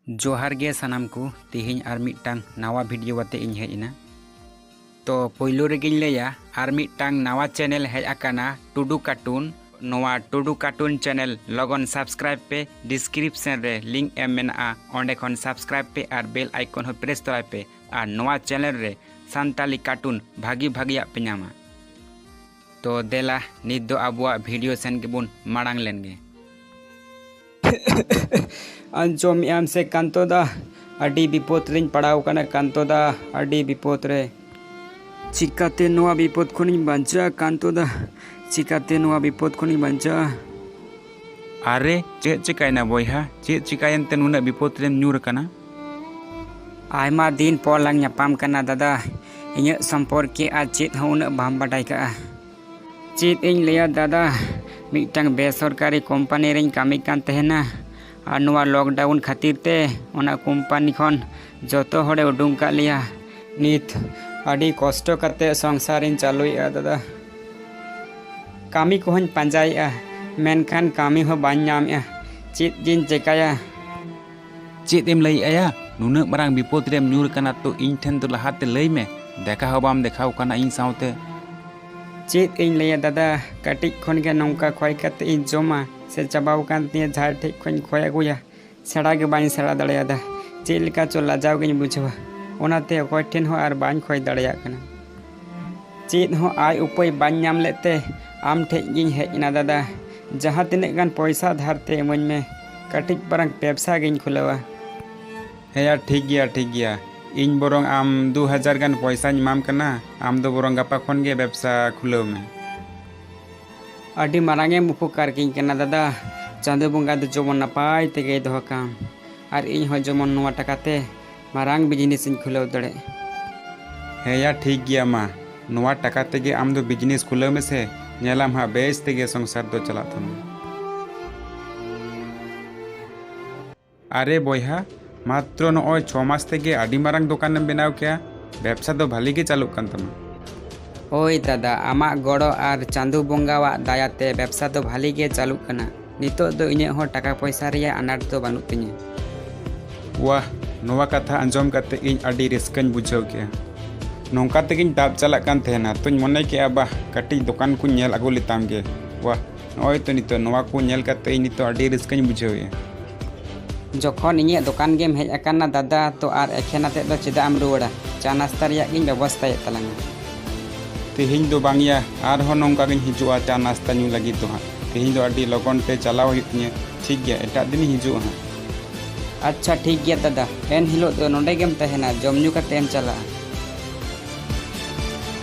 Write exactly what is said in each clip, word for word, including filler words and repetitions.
ᱡᱚᱦᱟᱨ ᱜᱮ ᱥᱟᱱᱟᱢ ᱠᱚ, ᱛᱮᱦᱮᱧ ᱟᱨ ᱢᱤᱫᱴᱟᱝ ᱱᱟᱣᱟ ᱵᱷᱤᱰᱤᱭᱳ ᱟᱛᱮ ᱤᱧ ᱦᱮᱡ ᱮᱱᱟ᱾ ᱛᱚ ᱯᱳᱭᱞᱳ ᱨᱮᱜᱮᱧ ᱞᱟᱹᱭᱟ, ᱟᱨ ᱢᱤᱫᱴᱟᱝ ᱱᱟᱣᱟ ᱪᱮᱱᱮᱞ ᱦᱮᱡ ᱟᱠᱟᱱᱟ, ᱴᱩᱰᱩ ᱠᱟᱨᱴᱩᱱ᱾ ᱱᱚᱣᱟ ᱴᱩᱰᱩ ᱠᱟᱨᱴᱩᱱ ᱪᱮᱱᱮᱞ ᱞᱚᱜᱚᱱ ᱥᱟᱵᱥᱠᱨᱟᱭᱤᱵ ᱯᱮ, ᱰᱤᱥᱠᱨᱤᱯᱥᱚᱱ ᱨᱮ ᱞᱤᱝᱠ ᱮᱢ ᱢᱮᱱᱟᱜᱼᱟ, ᱚᱸᱰᱮ ᱠᱷᱚᱱ ᱥᱟᱵᱥᱠᱨᱟᱭᱤᱵ ᱯᱮ ᱟᱨ ᱵᱮᱞ ᱟᱭᱠᱚᱱ ᱦᱚᱸ ᱯᱨᱮᱥ ᱛᱚᱨᱟᱭ ᱯᱮ᱾ ᱟᱨ ᱱᱚᱣᱟ ᱪᱮᱱᱮᱞ ᱨᱮ ᱥᱟᱱᱛᱟᱞᱤ ᱠᱟᱨᱴᱩᱱ ᱵᱷᱟᱹᱜᱤ ᱵᱷᱟᱹᱜᱤᱭᱟᱜ ᱯᱮ ᱧᱟᱢᱟ᱾ ᱛᱚ ᱫᱮᱞᱟ, ᱱᱤᱛ ᱫᱚ ᱟᱵᱚᱣᱟᱜ ᱵᱷᱤᱰᱤᱭᱳ ᱥᱮᱱ ᱜᱮᱵᱚᱱ ᱢᱟᱲᱟᱝ ᱞᱮᱱ ᱜᱮ᱾ ᱟᱸᱡᱚᱢᱮᱜ ᱟᱢ ᱥᱮ ᱠᱟᱱᱛᱚ ᱫᱟ? ᱟᱹᱰᱤ ᱵᱤᱯᱚᱫ ᱨᱤᱧ ᱯᱟᱲᱟᱣ ᱠᱟᱱᱟ ᱠᱟᱱᱛᱚ ᱫᱟ, ᱟᱹᱰᱤ ᱵᱤᱯᱚᱫ ᱨᱮ᱾ ᱪᱤᱠᱟᱛᱮ ᱱᱚᱣᱟ ᱵᱤᱯᱚᱫ ᱠᱷᱚᱱᱤᱧ ᱵᱟᱧᱪᱟᱜᱼᱟ ᱠᱟᱱᱛᱚ ᱫᱟ? ᱪᱤᱠᱟᱛᱮ ᱱᱚᱣᱟ ᱵᱤᱯᱚᱫ ᱠᱷᱚᱱᱤᱧ ᱵᱟᱧᱪᱟᱜᱼᱟ? ᱟᱨᱮ, ᱪᱮᱫ ᱪᱤᱠᱟᱭᱮᱱᱟ ᱵᱚᱭᱦᱟ? ᱪᱮᱫ ᱪᱤᱠᱟᱭᱮᱱ ᱛᱮ ᱱᱩᱱᱟᱹᱜ ᱵᱤᱯᱚᱫ ᱨᱮᱢ ᱧᱩᱨ ᱟᱠᱟᱱᱟ? ᱟᱭᱢᱟ ᱫᱤᱱ ᱯᱚᱨ ᱞᱟᱝ ᱧᱟᱯᱟᱢ ᱠᱟᱱᱟ ᱫᱟᱫᱟ᱾ ᱤᱧᱟᱹᱜ ᱥᱚᱢᱯᱚᱨᱠᱮ ᱟᱨ ᱪᱮᱫ ᱦᱚᱸ ᱩᱱᱟᱹᱜ ᱵᱟᱢ ᱵᱟᱰᱟᱭ ᱠᱟᱜᱼᱟ᱾ ᱪᱮᱫ ᱤᱧ ᱞᱟᱹᱭᱟ ᱫᱟᱫᱟ, ᱢᱤᱫᱴᱟᱝ ᱵᱮᱥᱚᱨᱠᱟᱨᱤ ᱠᱳᱢᱯᱟᱱᱤ ᱨᱤᱧ ᱠᱟᱹᱢᱤ ᱠᱟᱱ ᱛᱟᱦᱮᱱᱟ, ᱟᱨ ᱱᱚᱣᱟ ᱞᱚᱠᱰᱟᱣᱩᱱ ᱠᱷᱟᱹᱛᱤᱨ ᱛᱮ ᱚᱱᱟ ᱠᱳᱢᱯᱟᱱᱤ ᱠᱷᱚᱱ ᱡᱚᱛᱚ ᱦᱚᱲᱮ ᱩᱰᱩᱝ ᱠᱟᱜ ᱞᱮᱭᱟ᱾ ᱱᱤᱛ ᱟᱹᱰᱤ ᱠᱚᱥᱴᱚ ᱠᱟᱛᱮ ᱥᱚᱝᱥᱟᱨᱤᱧ ᱪᱟᱹᱞᱩᱭᱮᱫᱼᱟ ᱫᱟᱫᱟ᱾ ᱠᱟᱹᱢᱤ ᱠᱚᱦᱚᱸᱧ ᱯᱟᱸᱡᱟᱭᱮᱫᱼᱟ, ᱢᱮᱱᱠᱷᱟᱱ ᱠᱟᱹᱢᱤ ᱦᱚᱸ ᱵᱟᱹᱧ ᱧᱟᱢᱮᱫᱼᱟ᱾ ᱪᱮᱫ ᱡᱤᱧ ᱪᱮᱠᱟᱭᱟ? ᱪᱮᱫ ᱮᱢ ᱞᱟᱹᱭᱮᱫᱼᱟ ᱭᱟ? ᱱᱩᱱᱟᱹᱜ ᱢᱟᱨᱟᱝ ᱵᱤᱯᱚᱫ ᱨᱮᱢ ᱧᱩᱨ ᱟᱠᱟᱱᱟ ᱛᱚ ᱤᱧ ᱴᱷᱮᱱ ᱫᱚ ᱞᱟᱦᱟᱛᱮ ᱞᱟᱹᱭ ᱢᱮ, ᱫᱮᱠᱷᱟ ᱦᱚᱸ ᱵᱟᱢ ᱫᱮᱠᱷᱟᱣ ᱠᱟᱱᱟ ᱤᱧ ᱥᱟᱶᱛᱮ᱾ ᱪᱮᱫ ᱤᱧ ᱞᱟᱹᱭᱟ ᱫᱟᱫᱟ, ᱠᱟᱹᱴᱤᱡ ᱠᱷᱚᱱ ᱜᱮ ᱱᱚᱝᱠᱟ ᱠᱷᱚᱭ ᱠᱟᱛᱮ ᱤᱧ ᱡᱚᱢᱟ, ᱥᱮ ᱪᱟᱵᱟᱣ ᱟᱠᱟᱱ ᱛᱤᱧᱟᱹ ᱡᱟᱦᱟᱸᱭ ᱴᱷᱮᱡ ᱠᱷᱚᱱ ᱠᱷᱚᱭ ᱟᱹᱜᱩᱭᱟ, ᱥᱮᱬᱟ ᱜᱮ ᱵᱟᱹᱧ ᱥᱮᱬᱟ ᱫᱟᱲᱮᱭᱟᱫᱟ᱾ ᱪᱮᱫ ᱞᱮᱠᱟ ᱪᱚ ᱞᱟᱡᱟᱣ ᱜᱤᱧ ᱵᱩᱡᱷᱟᱹᱣᱟ, ᱚᱱᱟᱛᱮ ᱚᱠᱚᱭ ᱴᱷᱮᱱ ᱦᱚᱸ ᱟᱨ ᱵᱟᱹᱧ ᱠᱷᱚᱭ ᱫᱟᱲᱮᱭᱟᱜ ᱠᱟᱱᱟ᱾ ᱪᱮᱫ ᱦᱚᱸ ᱟᱭ ᱩᱯᱟᱹᱭ ᱵᱟᱹᱧ ᱧᱟᱢ ᱞᱮᱫ ᱛᱮ ᱟᱢ ᱴᱷᱮᱡ ᱜᱤᱧ ᱦᱮᱡ ᱮᱱᱟ ᱫᱟᱫᱟ᱾ ᱡᱟᱦᱟᱸ ᱛᱤᱱᱟᱹᱜ ᱜᱟᱱ ᱯᱚᱭᱥᱟ ᱫᱷᱟᱨ ᱛᱮ ᱤᱢᱟᱹᱧ ᱢᱮ, ᱠᱟᱹᱴᱤᱡ ᱯᱟᱨᱟᱝ ᱵᱮᱵᱽᱥᱟ ᱜᱤᱧ ᱠᱷᱩᱞᱟᱹᱣᱟ᱾ ᱦᱮᱸ ᱭᱟ, ᱴᱷᱤᱠ ᱜᱮᱭᱟ, ᱴᱷᱤᱠ ᱜᱮᱭᱟ᱾ ᱤᱧ ᱵᱚᱨᱚᱝ ᱟᱢ ᱫᱩ ᱦᱟᱡᱟᱨ ᱜᱟᱱ ᱯᱚᱭᱥᱟᱧ ᱮᱢᱟᱢ ᱠᱟᱱᱟ, ᱟᱢ ᱫᱚ ᱵᱚᱨᱚᱝ ᱜᱟᱯᱟ ᱠᱷᱚᱱ ᱜᱮ ᱵᱮᱵᱽᱥᱟ ᱠᱷᱩᱞᱟᱹᱣ ᱢᱮ᱾ ᱟᱹᱰᱤ ᱢᱟᱨᱟᱝ ᱮᱢ ᱩᱯᱚᱠᱟᱨ ᱠᱤᱧ ᱠᱟᱱᱟ ᱫᱟᱫᱟ᱾ ᱪᱟᱸᱫᱳ ᱵᱚᱸᱜᱟ ᱫᱚ ᱡᱮᱢᱚᱱ ᱱᱟᱯᱟᱭ ᱛᱮᱜᱮᱭ ᱫᱚᱦᱚ ᱠᱟᱢ, ᱟᱨ ᱤᱧ ᱦᱚᱸ ᱡᱮᱢᱚᱱ ᱱᱚᱣᱟ ᱴᱟᱠᱟ ᱛᱮ ᱢᱟᱨᱟᱝ ᱵᱤᱡᱽᱱᱮᱥ ᱤᱧ ᱠᱷᱩᱞᱟᱹᱣ ᱫᱟᱲᱮᱜ᱾ ᱦᱮᱸ ᱭᱟ, ᱴᱷᱤᱠ ᱜᱮᱭᱟ ᱢᱟ, ᱱᱚᱣᱟ ᱴᱟᱠᱟ ᱛᱮᱜᱮ ᱟᱢ ᱫᱚ ᱵᱤᱡᱽᱱᱮᱥ ᱠᱷᱩᱞᱟᱹᱣ ᱢᱮᱥᱮ, ᱧᱮᱞᱟᱢ ᱦᱟᱸᱜ ᱵᱮᱥ ᱛᱮᱜᱮ ᱥᱚᱝᱥᱟᱨ ᱫᱚ ᱪᱟᱞᱟᱜ ᱛᱟᱢᱟ᱾ ᱟᱨᱮ ᱵᱚᱭᱦᱟ, ᱢᱟᱛᱨᱚ ᱱᱚᱜᱼᱚᱭ ᱪᱷᱚ ᱢᱟᱥ ᱛᱮᱜᱮ ᱟᱹᱰᱤ ᱢᱟᱨᱟᱝ ᱫᱚᱠᱟᱱᱮᱢ ᱵᱮᱱᱟᱣ ᱠᱮᱜᱼᱟ, ᱵᱮᱵᱽᱥᱟ ᱫᱚ ᱵᱷᱟᱞᱤ ᱜᱮ ᱪᱟᱹᱞᱩᱜ ᱠᱟᱱ ᱛᱟᱢᱟ᱾ ᱦᱳᱭ ᱫᱟᱫᱟ, ᱟᱢᱟᱜ ᱜᱚᱲᱚ ᱟᱨ ᱪᱟᱸᱫᱳ ᱵᱚᱸᱜᱟᱣᱟᱜ ᱫᱟᱭᱟᱛᱮ ᱵᱮᱵᱽᱥᱟ ᱫᱚ ᱵᱷᱟᱞᱤ ᱜᱮ ᱪᱟᱹᱞᱩᱜ ᱠᱟᱱᱟ᱾ ᱱᱤᱛᱚᱜ ᱫᱚ ᱤᱧᱟᱹᱜ ᱦᱚᱸ ᱴᱟᱠᱟ ᱯᱚᱭᱥᱟ ᱨᱮᱭᱟᱜ ᱟᱱᱟᱴ ᱫᱚ ᱵᱟᱹᱱᱩᱜ ᱛᱤᱧᱟᱹ᱾ ᱣᱟᱦ, ᱱᱚᱣᱟ ᱠᱟᱛᱷᱟ ᱟᱸᱡᱚᱢ ᱠᱟᱛᱮ ᱤᱧ ᱟᱹᱰᱤ ᱨᱟᱹᱥᱠᱟᱹᱧ ᱵᱩᱡᱷᱟᱹᱣ ᱠᱮᱜᱼᱟ᱾ ᱱᱚᱝᱠᱟ ᱛᱮᱜᱤᱧ ᱛᱟᱵ ᱪᱟᱞᱟᱜ ᱠᱟᱱ ᱛᱟᱦᱮᱱᱟ, ᱛᱚᱧ ᱢᱚᱱᱮ ᱠᱮᱜᱼᱟ, ᱵᱟᱦ, ᱠᱟᱹᱴᱤᱡ ᱫᱚᱠᱟᱱ ᱠᱚᱧ ᱧᱮᱞ ᱟᱹᱜᱩ ᱞᱮᱛᱟᱢ ᱜᱮ᱾ ᱣᱟᱦ, ᱱᱚᱜᱼᱚᱭ ᱛᱚ ᱱᱤᱛᱚᱜ ᱱᱚᱣᱟ ᱠᱚ ᱧᱮᱞ ᱠᱟᱛᱮ ᱤᱧ ᱱᱤᱛᱚᱜ ᱟᱹᱰᱤ ᱨᱟᱹᱥᱠᱟᱹᱧ ᱵᱩᱡᱷᱟᱹᱣᱮᱜᱼᱟ᱾ ᱡᱚᱠᱷᱚᱱ ᱤᱧᱟᱹᱜ ᱫᱚᱠᱟᱱ ᱜᱮᱢ ᱦᱮᱡ ᱟᱠᱟᱱᱟ ᱫᱟᱫᱟ, ᱛᱚ ᱟᱨ ᱮᱠᱷᱮᱱ ᱟᱛᱮᱫ ᱫᱚ ᱪᱮᱫᱟᱜ ᱮᱢ ᱨᱩᱣᱟᱹᱲᱟ? ᱪᱟ ᱱᱟᱥᱛᱟ ᱨᱮᱭᱟᱜ ᱜᱤᱧ ᱵᱮᱵᱚᱥᱛᱟᱭᱮᱫ ᱛᱟᱞᱟᱝᱟ᱾ ᱛᱮᱦᱮᱧ ᱫᱚ ᱵᱟᱝᱭᱟ, ᱟᱨᱦᱚᱸ ᱱᱚᱝᱠᱟ ᱜᱤᱧ ᱦᱤᱡᱩᱜᱼᱟ ᱪᱟ ᱱᱟᱥᱛᱟ ᱧᱩ ᱞᱟᱹᱜᱤᱫ ᱫᱚ ᱦᱟᱸᱜ᱾ ᱛᱮᱦᱮᱧ ᱫᱚ ᱟᱹᱰᱤ ᱞᱚᱜᱚᱱ ᱛᱮ ᱪᱟᱞᱟᱣ ᱦᱩᱭᱩᱜ ᱛᱤᱧᱟᱹ᱾ ᱴᱷᱤᱠ ᱜᱮᱭᱟ, ᱮᱴᱟᱜ ᱫᱤᱱᱤᱧ ᱦᱤᱡᱩᱜᱼᱟ ᱦᱟᱸᱜ᱾ ᱟᱪᱪᱷᱟ, ᱴᱷᱤᱠ ᱜᱮᱭᱟ ᱫᱟᱫᱟ, ᱮᱱ ᱦᱤᱞᱳᱜ ᱫᱚ ᱱᱚᱸᱰᱮ ᱜᱮᱢ ᱛᱟᱦᱮᱱᱟ, ᱡᱚᱢ ᱧᱩ ᱠᱟᱛᱮ ᱮᱢ ᱪᱟᱞᱟᱜᱼᱟ᱾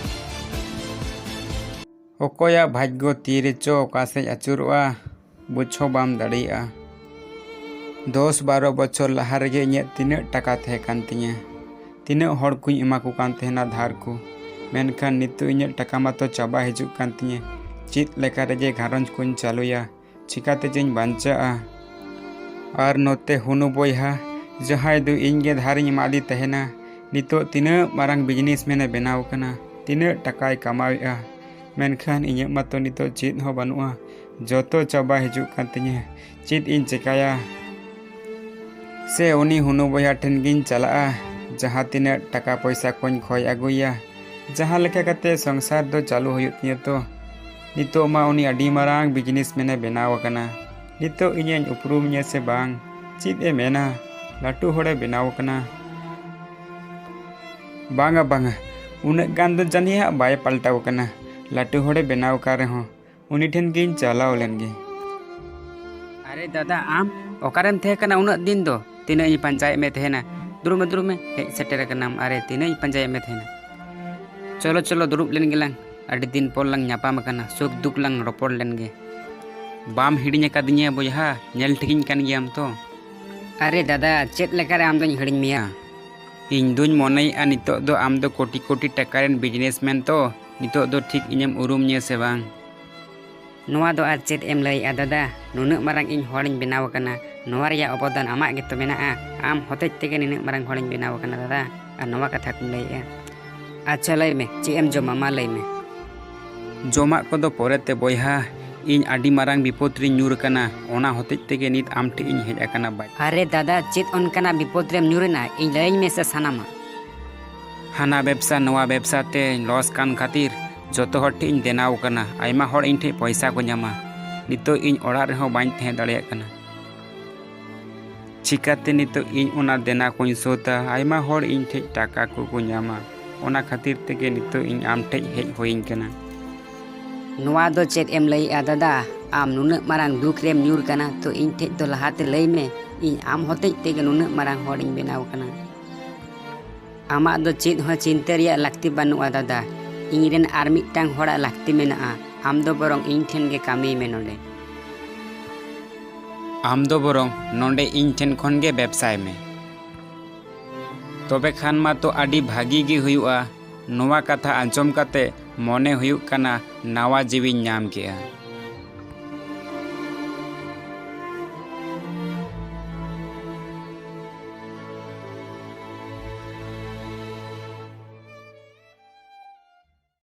ᱚᱠᱚᱭᱟᱜ ᱵᱷᱟᱜᱽᱜᱚ ᱛᱤ ᱨᱮᱪᱚ ᱚᱠᱟ ᱥᱮᱫ ᱟᱹᱪᱩᱨᱚᱜᱼᱟ, ᱵᱩᱡᱽ ᱦᱚᱸ ᱵᱟᱢ ᱫᱟᱲᱮᱭᱟᱜᱼᱟ᱾ ᱫᱚᱥ ᱵᱟᱨᱚ ᱵᱚᱪᱷᱚᱨ ᱞᱟᱦᱟ ᱨᱮᱜᱮ ᱤᱧᱟᱹᱜ ᱛᱤᱱᱟᱹᱜ ᱴᱟᱠᱟ ᱛᱟᱦᱮᱸ ᱠᱟᱱ ᱛᱤᱧᱟᱹ, ᱛᱤᱱᱟᱹᱜ ᱦᱚᱲ ᱠᱚᱧ ᱮᱢᱟ ᱠᱚ ᱠᱟᱱ ᱛᱟᱦᱮᱱᱟ ᱫᱷᱟᱨ ᱠᱚ, ᱢᱮᱱᱠᱷᱟᱱ ᱱᱤᱛᱚᱜ ᱤᱧᱟᱹᱜ ᱴᱟᱠᱟ ᱢᱟᱛᱚ ᱪᱟᱵᱟ ᱦᱤᱡᱩᱜ ᱠᱟᱱ ᱛᱤᱧᱟᱹ᱾ ᱪᱮᱫ ᱞᱮᱠᱟ ᱨᱮᱡᱮ ᱜᱷᱟᱨᱚᱸᱡᱽ ᱠᱚᱧ ᱪᱟᱹᱞᱩᱭᱟ, ᱪᱤᱠᱟᱹᱛᱮ ᱡᱮᱧ ᱵᱟᱧᱪᱟᱜᱼᱟ? ᱟᱨ ᱱᱚᱛᱮ ᱦᱩᱱᱩ ᱵᱚᱭᱦᱟ, ᱡᱟᱦᱟᱸᱭ ᱫᱚ ᱤᱧ ᱜᱮ ᱫᱷᱟᱨᱤᱧ ᱮᱢᱟᱫᱮ ᱛᱟᱦᱮᱱᱟ, ᱱᱤᱛᱚᱜ ᱛᱤᱱᱟᱹᱜ ᱢᱟᱨᱟᱝ ᱵᱤᱡᱽᱱᱮᱥᱢᱮᱱᱮ ᱵᱮᱱᱟᱣ ᱟᱠᱟᱱᱟ, ᱛᱤᱱᱟᱹᱜ ᱴᱟᱠᱟᱭ ᱠᱟᱢᱟᱣᱮᱫᱼᱟ, ᱢᱮᱱᱠᱷᱟᱱ ᱤᱧᱟᱹᱜ ᱢᱟᱛᱚ ᱱᱤᱛᱚᱜ ᱪᱮᱫ ᱦᱚᱸ ᱵᱟᱹᱱᱩᱜᱼᱟ᱾ ᱡᱚᱛᱚ ᱪᱟᱵᱟ ᱦᱤᱡᱩᱜ ᱠᱟᱱ ᱛᱤᱧᱟᱹ᱾ ᱪᱮᱫ ᱤᱧ ᱪᱮᱠᱟᱭᱟ? ᱥᱮ ᱩᱱᱤ ᱦᱩᱱᱩ ᱵᱚᱭᱦᱟ ᱴᱷᱮᱱ ᱜᱤᱧ ᱪᱟᱞᱟᱜᱼᱟ, ᱡᱟᱦᱟᱸ ᱛᱤᱱᱟᱹᱜ ᱴᱟᱠᱟ ᱯᱚᱭᱥᱟ ᱠᱚᱧ ᱠᱷᱚᱭ ᱟᱹᱜᱩᱭᱟ, ᱡᱟᱦᱟᱸ ᱞᱮᱠᱟ ᱠᱟᱛᱮ ᱥᱚᱝᱥᱟᱨ ᱫᱚ ᱪᱟᱹᱞᱩ ᱦᱩᱭᱩᱜ ᱛᱤᱧᱟᱹ ᱛᱚ᱾ ᱱᱤᱛᱚᱜ ᱢᱟ ᱩᱱᱤ ᱟᱹᱰᱤ ᱢᱟᱨᱟᱝ ᱵᱤᱡᱽᱱᱮᱥᱢᱮᱱᱮ ᱵᱮᱱᱟᱣ ᱟᱠᱟᱱᱟ᱾ ᱱᱤᱛᱚᱜ ᱤᱧᱮᱧ ᱩᱯᱨᱩᱢᱮᱭᱟ ᱥᱮ ᱵᱟᱝ? ᱪᱮᱫ ᱮ ᱢᱮᱱᱟ? ᱞᱟᱹᱴᱩ ᱦᱚᱲᱮ ᱵᱮᱱᱟᱣ ᱟᱠᱟᱱᱟ᱾ ᱵᱟᱝᱟ, ᱵᱟᱝᱟ, ᱩᱱᱟᱹᱜ ᱜᱟᱱ ᱫᱚ ᱡᱟᱹᱱᱤᱡ ᱦᱟᱸᱜ ᱵᱟᱭ ᱯᱟᱞᱴᱟᱣ ᱟᱠᱟᱱᱟ᱾ ᱞᱟᱹᱴᱩ ᱦᱚᱲᱮ ᱵᱮᱱᱟᱣ ᱟᱠᱟᱱ ᱨᱮᱦᱚᱸ, ᱩᱱᱤ ᱴᱷᱮᱱ ᱜᱤᱧ ᱪᱟᱞᱟᱣ ᱞᱮᱱ ᱜᱮ᱾ ᱟᱨᱮ ᱫᱟᱫᱟ, ᱟᱢ ᱚᱠᱟᱨᱮᱢ ᱛᱟᱦᱮᱸ ᱠᱟᱱᱟ ᱩᱱᱟᱹᱜ ᱫᱤᱱ ᱫᱚ? ᱛᱤᱱᱟᱹᱜ ᱤᱧ ᱯᱟᱸᱡᱟᱭᱮᱫ ᱢᱮ ᱛᱟᱦᱮᱱᱟ᱾ ᱫᱩᱲᱩᱵ ᱢᱮ, ᱫᱩᱲᱩᱵ ᱢᱮ, ᱦᱮᱡ ᱥᱮᱴᱮᱨ ᱟᱠᱟᱱᱟᱢ᱾ ᱟᱨᱮ, ᱛᱤᱱᱟᱹᱜ ᱤᱧ ᱯᱟᱸᱡᱟᱭᱮᱫ ᱢᱮ ᱛᱟᱦᱮᱱᱟ᱾ ᱪᱚᱞᱚ, ᱪᱚᱞᱚ, ᱫᱩᱲᱩᱵ ᱞᱮᱱ ᱜᱮᱞᱟᱝ᱾ ᱟᱹᱰᱤ ᱫᱤᱱ ᱯᱚᱨ ᱞᱟᱝ ᱧᱟᱯᱟᱢ ᱟᱠᱟᱱᱟ, ᱥᱩᱠ ᱫᱩᱠ ᱞᱟᱝ ᱨᱚᱯᱚᱲ ᱞᱮᱱ ᱜᱮ᱾ ᱵᱟᱢ ᱦᱤᱲᱤᱧ ᱟᱠᱟᱫᱤᱧᱟ ᱵᱚᱭᱦᱟ, ᱧᱮᱞ ᱴᱷᱤᱠᱤᱧ ᱠᱟᱱ ᱜᱮᱭᱟᱢ ᱛᱚ᱾ ᱟᱨᱮ ᱫᱟᱫᱟ, ᱪᱮᱫ ᱞᱮᱠᱟᱨᱮ ᱟᱢ ᱫᱚᱧ ᱦᱤᱲᱤᱧ ᱢᱮᱭᱟ? ᱤᱧ ᱫᱩᱧ ᱢᱚᱱᱮᱭᱮᱫᱼᱟ ᱱᱤᱛᱚᱜ ᱫᱚ ᱟᱢ ᱫᱚ ᱠᱳᱴᱤ ᱠᱳᱴᱤ ᱴᱟᱠᱟ ᱨᱮᱱ ᱵᱤᱡᱽᱱᱮᱥᱢᱮᱱ ᱛᱚ, ᱱᱤᱛᱚᱜ ᱫᱚ ᱴᱷᱤᱠ ᱤᱧᱮᱢ ᱩᱨᱩᱢ ᱧᱟ ᱥᱮ ᱵᱟᱝ? ᱱᱚᱣᱟ ᱫᱚ ᱟᱨ ᱪᱮᱫ ᱮᱢ ᱞᱟᱹᱭᱮᱫᱼᱟ ᱫᱟᱫᱟ? ᱱᱩᱱᱟᱹᱜ ᱢᱟᱨᱟᱝ ᱤᱧ ᱦᱚᱲᱤᱧ ᱵᱮᱱᱟᱣ ᱟᱠᱟᱱᱟ, ᱱᱚᱣᱟ ᱨᱮᱭᱟᱜ ᱚᱵᱚᱫᱟᱱ ᱟᱢᱟᱜ ᱜᱮᱛᱚ ᱢᱮᱱᱟᱜᱼᱟ᱾ ᱟᱢ ᱦᱚᱛᱮᱡ ᱛᱮᱜᱮ ᱱᱤᱱᱟᱹᱜ ᱢᱟᱨᱟᱝ ᱦᱚᱲᱤᱧ ᱵᱮᱱᱟᱣ ᱟᱠᱟᱱᱟ ᱫᱟᱫᱟ, ᱟᱨ ᱱᱚᱣᱟ ᱠᱟᱛᱷᱟ ᱠᱚᱢ ᱞᱟᱹᱭᱮᱫᱼᱟ᱾ ᱟᱪᱪᱷᱟ, ᱞᱟᱹᱭ ᱢᱮ, ᱪᱮᱫ ᱮᱢ ᱡᱚᱢᱟ? ᱢᱟ ᱞᱟᱹᱭ ᱢᱮ᱾ ᱡᱚᱢᱟᱜ ᱠᱚᱫᱚ ᱯᱚᱨᱮᱛᱮ ᱵᱚᱭᱦᱟ, ᱤᱧ ᱟᱹᱰᱤ ᱢᱟᱨᱟᱝ ᱵᱤᱯᱚᱫ ᱨᱤᱧ ᱧᱩᱨ ᱟᱠᱟᱱᱟ, ᱚᱱᱟ ᱦᱚᱛᱮᱡ ᱛᱮᱜᱮ ᱱᱤᱛ ᱟᱢ ᱴᱷᱮᱡ ᱤᱧ ᱦᱮᱡ ᱟᱠᱟᱱᱟ ᱵᱟᱭ᱾ ᱟᱨᱮ ᱫᱟᱫᱟ, ᱪᱮᱫ ᱚᱱᱠᱟᱱᱟᱜ ᱵᱤᱯᱚᱫ ᱨᱮᱢ ᱧᱩᱨ ᱮᱱᱟ? ᱤᱧ ᱞᱟᱹᱭᱟᱹᱧ ᱢᱮᱥᱮ ᱥᱟᱱᱟᱢᱟᱜ᱾ ᱦᱟᱱᱟ ᱵᱮᱵᱽᱥᱟ ᱱᱚᱣᱟ ᱵᱮᱵᱽᱥᱟ ᱛᱮ ᱞᱚᱥ ᱠᱟᱱ ᱠᱷᱟᱹᱛᱤᱨ ᱡᱚᱛᱚ ᱦᱚᱲ ᱴᱷᱮᱡ ᱤᱧ ᱫᱮᱱᱟᱣ ᱟᱠᱟᱱᱟ, ᱟᱭᱢᱟ ᱦᱚᱲ ᱤᱧ ᱴᱷᱮᱡ ᱯᱚᱭᱥᱟ ᱠᱚ ᱧᱟᱢᱟ᱾ ᱱᱤᱛᱚᱜ ᱤᱧ ᱚᱲᱟᱜ ᱨᱮᱦᱚᱸ ᱵᱟᱹᱧ ᱛᱟᱦᱮᱸ ᱫᱟᱲᱮᱭᱟᱜ ᱠᱟᱱᱟ᱾ ᱪᱤᱠᱟᱹᱛᱮ ᱱᱤᱛᱚᱜ ᱤᱧ ᱚᱱᱟ ᱫᱮᱱᱟ ᱠᱚᱧ ᱥᱳᱫᱷᱟ? ᱟᱭᱢᱟ ᱦᱚᱲ ᱤᱧ ᱴᱷᱮᱡ ᱴᱟᱠᱟ ᱠᱚᱠᱚ ᱧᱟᱢᱟ, ᱚᱱᱟ ᱠᱷᱟᱹᱛᱤᱨ ᱛᱮᱜᱮ ᱱᱤᱛᱚᱜ ᱤᱧ ᱟᱢ ᱴᱷᱮᱡ ᱦᱮᱡ ᱦᱩᱭᱤᱧ ᱠᱟᱱᱟ᱾ ᱱᱚᱣᱟ ᱫᱚ ᱪᱮᱫ ᱮᱢ ᱞᱟᱹᱭᱮᱜᱼᱟ ᱫᱟᱫᱟ? ᱟᱢ ᱱᱩᱱᱟᱹᱜ ᱢᱟᱨᱟᱝ ᱫᱩᱠ ᱨᱮᱢ ᱧᱩᱨ ᱠᱟᱱᱟ, ᱛᱚ ᱤᱧ ᱴᱷᱮᱡ ᱫᱚ ᱞᱟᱦᱟᱛᱮ ᱞᱟᱹᱭ ᱢᱮ, ᱤᱧ ᱟᱢ ᱦᱚᱛᱮᱡ ᱛᱮᱜᱮ ᱱᱩᱱᱟᱹᱜ ᱢᱟᱨᱟᱝ ᱦᱚᱲᱤᱧ ᱵᱮᱱᱟᱣ ᱠᱟᱱᱟ᱾ ᱟᱢᱟᱜ ᱫᱚ ᱪᱮᱫ ᱦᱚᱸ ᱪᱤᱱᱛᱟᱹ ᱨᱮᱭᱟᱜ ᱞᱟᱹᱠᱛᱤ ᱵᱟᱹᱱᱩᱜᱼᱟ ᱫᱟᱫᱟ, ᱤᱧ ᱨᱮᱱ ᱟᱨ ᱢᱤᱫᱴᱟᱝ ᱦᱚᱲᱟᱜ ᱞᱟᱹᱠᱛᱤ ᱢᱮᱱᱟᱜᱼᱟ᱾ ᱟᱢ ᱫᱚ ᱵᱚᱨᱚᱝ ᱤᱧ ᱴᱷᱮᱱ ᱜᱮ ᱠᱟᱹᱢᱤᱭ ᱢᱮ ᱱᱚᱰᱮ᱾ ᱟᱢ ᱫᱚ ᱵᱚᱨᱚᱝ ᱱᱚᱰᱮ ᱤᱧ ᱴᱷᱮᱱ ᱠᱷᱚᱱ ᱜᱮ ᱵᱮᱵᱽᱥᱟᱭ ᱢᱮ᱾ ᱛᱚᱵᱮ ᱠᱷᱟᱱ ᱢᱟ ᱛᱚ ᱟᱹᱰᱤ ᱵᱷᱟᱹᱜᱤ ᱜᱮ ᱦᱩᱭᱩᱜᱼᱟ᱾ ᱱᱚᱣᱟ ᱠᱟᱛᱷᱟ ᱟᱸᱡᱚᱢ ᱠᱟᱛᱮ ᱢᱚᱱᱮ ᱦᱩᱭᱩᱜ ᱠᱟᱱᱟ ᱱᱟᱣᱟ ᱡᱤᱣᱤᱧ ᱧᱟᱢ ᱠᱮᱜᱼᱟ᱾